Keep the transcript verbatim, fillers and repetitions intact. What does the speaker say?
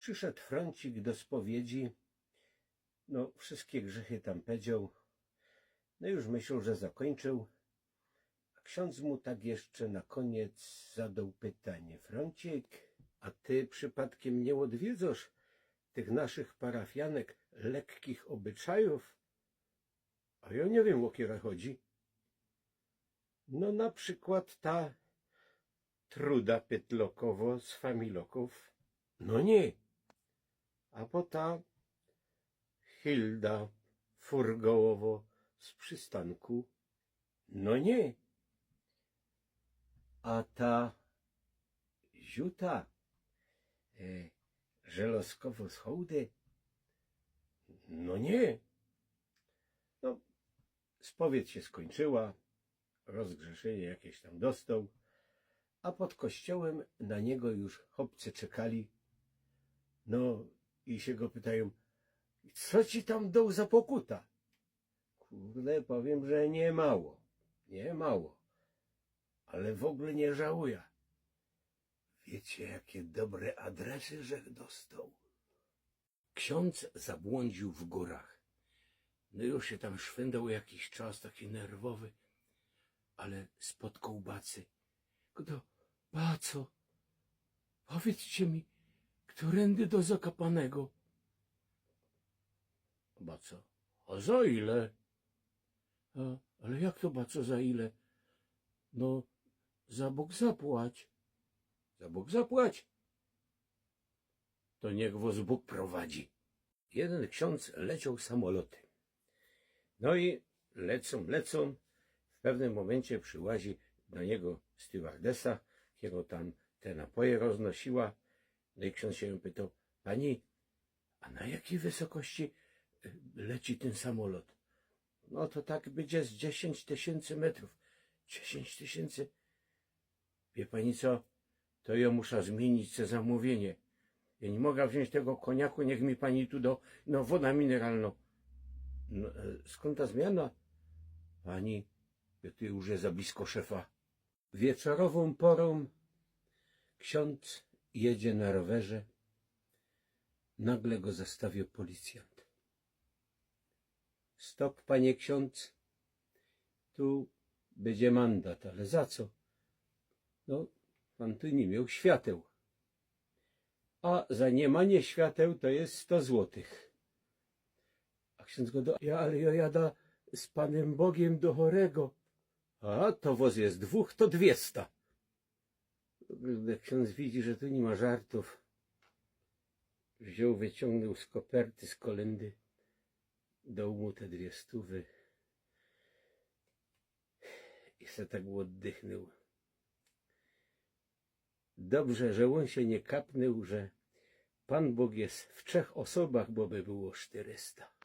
Prziszoł Frōncik do spowiedzi, no, wszyjske grzychy tam pedzioł. No już myśloł, że zakōńczōł. A ksiōndz mu tak jeszcze na kōniec zadoł pytanie: „Frōncik, a ty przipŏdkiym niy ôdwiedzosz tych naszych parafianek lekkich ôbyczajōw?” „A jŏ niy wiym, ô kere chodzi.” „No, na przikłŏd ta Truda Pytlokowŏ z Familokōw?” „No niy.” „A po ta Hilda Furgołowŏ z Przistanku?” „No niy.” „A ta Ziuta, e, Żelŏzkowŏ z Hołdy?” „No niy.” No, spowiedź sie skōńczyła, rozgrzeszynie jakeś tam dostoł, a pod kościołym na niego już chopcy czekali. No i sie go pytajōm: „Co ci tam doł za pokuta?” „Kurde, powiym, że niy mało, niy mało, ale w ôgōle niy żałujã. Wiycie, jake dobre adresy żech dostoł?” Ksiōndz zabłōndziōł w gōrach. No już sie tam szwyndoł jakiś czas, taki nerwowy, ale spotkoł bacy. „Kto, baco, powiydzcie mi, ktoryndy do Zakopanego?” „Baco, a za ile?” „A, ale jak to, baco, za ile?” „No, za Bōg zapłać.” „Za Bōg zapłać? To niych wŏs Bōg prowadzi.” Jedyn ksiōndz lecioł samoloty. No i lecōm, lecōm. W pewnym mōmyncie przyłazi do niego stewardesa, kiero tam te napoje roznosiła. No i ksiōndz sie jōm pytoł: „Pani, a na jakij wysokości, y, leci tyn samolot?” „No to tak bydzie z dziesiyńć tysiyncy metrōw.” „Dziesiyńć tysiyncy? Wiy pani co? To jŏ musza zmiynić se zamōwiynie. Jŏ niy moga wziōńć tego kōniaku, niych mi pani tu do, no, woda mineralnŏ.” „No, e, skōnd ta zmiana?” „Pani, jŏ tu już je za blisko szefa.” Wieczorowōm porōm ksiōndz jedzie na rowerze. Nagle go zastawiŏ policjant. „Stop, panie ksiōndz, tu bydzie mandat.” „Ale za co?” „No, pan tu niy mioł świateł.” „A za niymanie świateł to je sto złotych.” A ksiōndz godo: „Ja, ale jŏ jadã z Panym Bogiem do chorego.” „A, to wŏs je dwōch, to dwiesta.” Gdy ksiōndz widzi, że tu niy ma żartōw, wziōn, wyciōngnōł z koperty, z kolyndy, doł mu te dwie stówy i se tak ôddychnōł. Dobrze, że ôn sie niy kapnōł, że Pōn Bōg je w trzech ôsobach, bo by było sztyrysta.